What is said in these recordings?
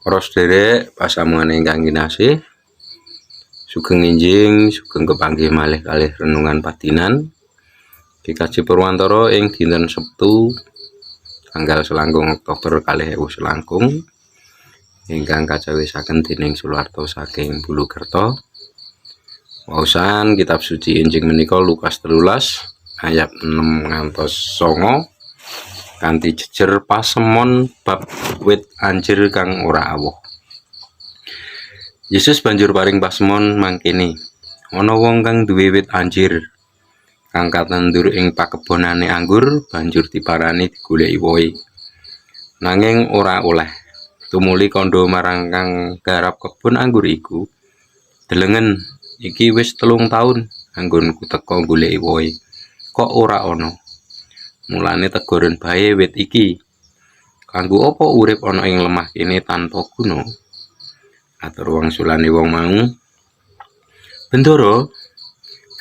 Para sedherek pasamuan ingkang kinasih, sugeng enjing, sugeng kepanggih malih kalih renungan padinan GKJ Purwantara ing dinten Sabtu tanggal selangkung Oktober 2000 selangkung ingkang kacawisaken dening Sularto saking Bulukerto. Waosan kitab suci enjing menika Lukas 13 ayat 6 ngantos 9 kanthi jejer pasemon bab wit anjir kang ora awoh. Yesus banjur paring pasemon mangkene, ana wong kang duwe wit anjir kang katandur ing pakebonane anggur, banjur diparani digoleki wohe. Nanging ora oleh. Tumuli kandha marang kang garap kebon anggur iku, "Delengen, iki wis 3 taun anggonku teka goleki wohe, kok ora ana. Mulane teguren bae wit iki. Kanggo apa urip ana ing lemah kene tanpa guna?" Atur wangsulane wong mau, "Bendara,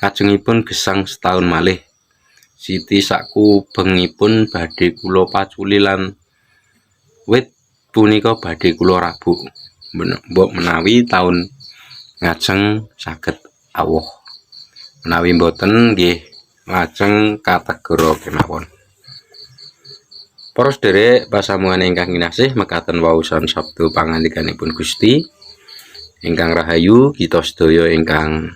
kajengipun gesang setaun malih. Siti sakubengipun badhe kula paculi lan wit punika badhe kula rabuk. Mbok menawi taun ngajeng saged awoh. Menawi boten, nggih lajeng kategora kemawon." Para sedherek pasamuan ingkang kinasih, mekaten waosan sabda pangandikanipun Gusti. Ingkang rahayu kita sedaya ingkang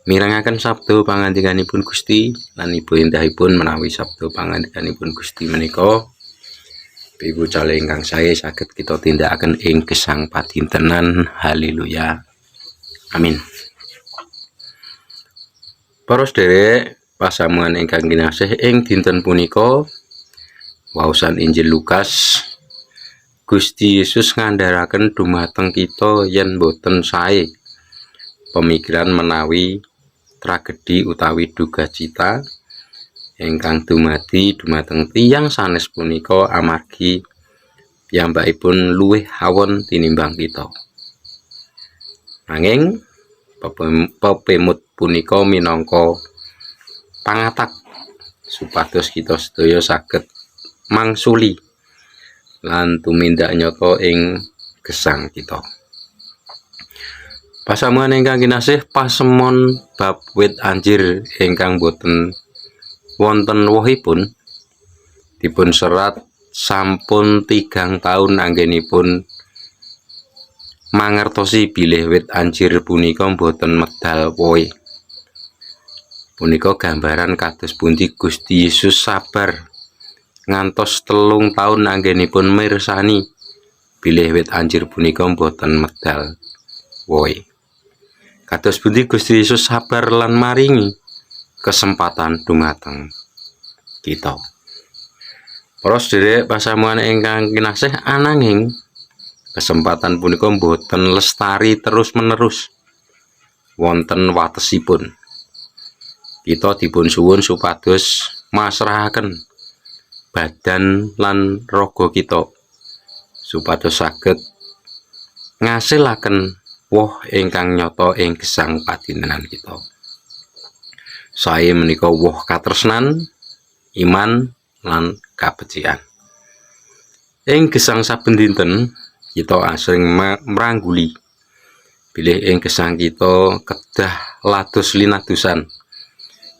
mirengaken sabda pangandikanipun Gusti, lan ibu endahipun menawi sabda pangandikanipun Gusti menika piwucal ingkang sae saged kita tindakaken ing gesang padintenan. Haleluya. Amin. Para sedherek pasamuan ingkang kinasih, ing dinten punika waosan Injil Lukas, Gusti Yesus ngandharaken dumateng kita yen boten sae pemikiran menawi tragedi utawi duka cita ingkang dumadi dumateng tiyang sanes punika amargi piyambakipun luwih awon tinimbang kita. Nanging pepemut punika minangka pangatak supados kita sedaya saged mangsuli lan tumindak nyata ing gesang kita. Pasamuan ingkang kinasih, pasemon bab wit anjir ingkang boten wonten wohipun dipun serat sampun 3 taun anggenipun mangertosi bilih wit anjir punika boten medal wohe. Punika gambaran kados pundi Gusti Yesus sabar ngantos 3 taun anggenipun mirsani bilih wit anjir punika boten medal wohe. Kados pundi Gusti Yesus sabar lan maringi kesempatan dumateng kita. Para sedherek pasamuan ingkang kinasih, ananging kesempatan punika boten lestari terus menerus. Wonten watesipun. Kita dipun suwun supados masrahaken badan lan raga kita supados saged ngasilaken woh ingkang nyata ing gesang padintenan kita. Sae menika woh katresnan, iman lan kabecikan. Ing gesang saben dinten kita asring mrangguli bilih ing gesang kita kedah lados linadosan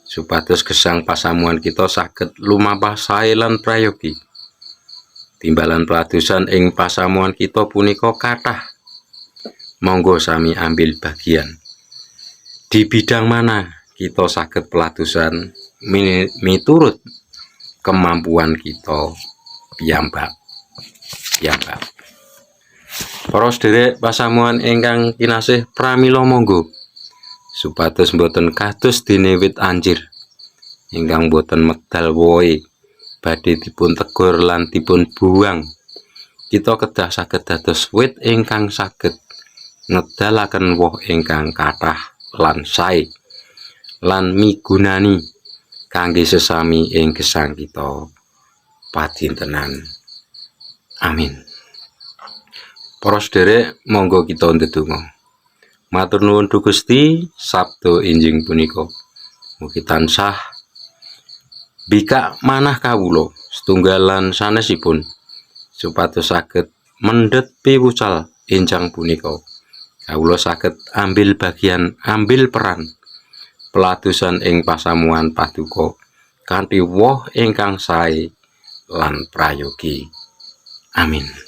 supados gesang pasamuan kita saged lumampah sae lan prayogi. Timbalan peladosan ing pasamuan kita punika kathah. Monggo sami ambil bagian. Di bidang mana kita saged peladosan miturut kemampuan kita piyambak. Piyambak. Para sedherek pasamuan ingkang kinasih, pramila monggo supados boten kados dene wit anjir ingkang boten medal wohe badhe dipun tegur lan dipun buang. Kita kedah saged dados wit ingkang saged ngedalaken woh ingkang kathah lan sae lan migunani kangge sesami ing gesang kita padintenan. Amin. Para sedherek, monggo kita ndedonga. Matur nuwun, Duh Gusti, sabda enjing punika mugi tansah mbikak manah kawula setunggal lan sanesipun supados saged Mendhet piwucal enjang punika, kawula saged ambil bagian, ambil peran peladosan ing pasamuan Paduka kanthi woh ingkang sae lan prayogi. Amin.